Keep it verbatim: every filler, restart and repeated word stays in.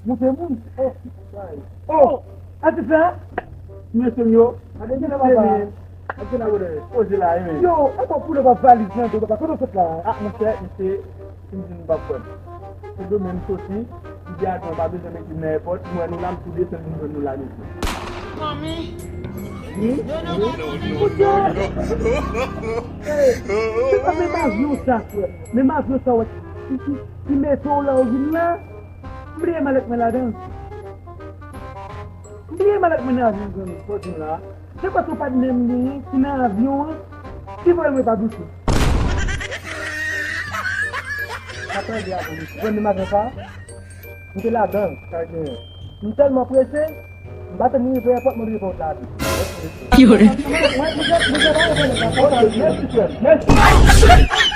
Monte moun. Oh, oh, atis la. Mesye m yo. Gade gen la papa. Gade la wè. Poze la, wi. Yo, e pa pou le pa valiz nan do papa. Kote w sot la? Ah, monchè, misye, si m di nou pa kwè m. Se demen m soti, m di ajan pa bezwen mete m nan èpòt, m wè nou la, m tou desann vin jwenn nou la, mesye. Manmi. Wi? Wi? Monchè! Ey, se pa menm avyon sa, frè. Menm avyon sa, wè. Ki, ki, ki mete w la, ou vin la. M bliye malèt mwen ladan. M bliye malèt mwen nan avyon, zanmi. Fò di m la. Se paske patnè m genyen ki nan avyon an ki voye m repadousi. Sa tande a pou misye. Mwen menm avyon sa, m te ladan l, sa genyen. M tèlman prese, m pa tann li rive èpòt, mwen rive pòt la tou. Yo. Mwen, mwen, mwen, mwen, mwen, mwen, mwen, mèsi, frè. Mèsi.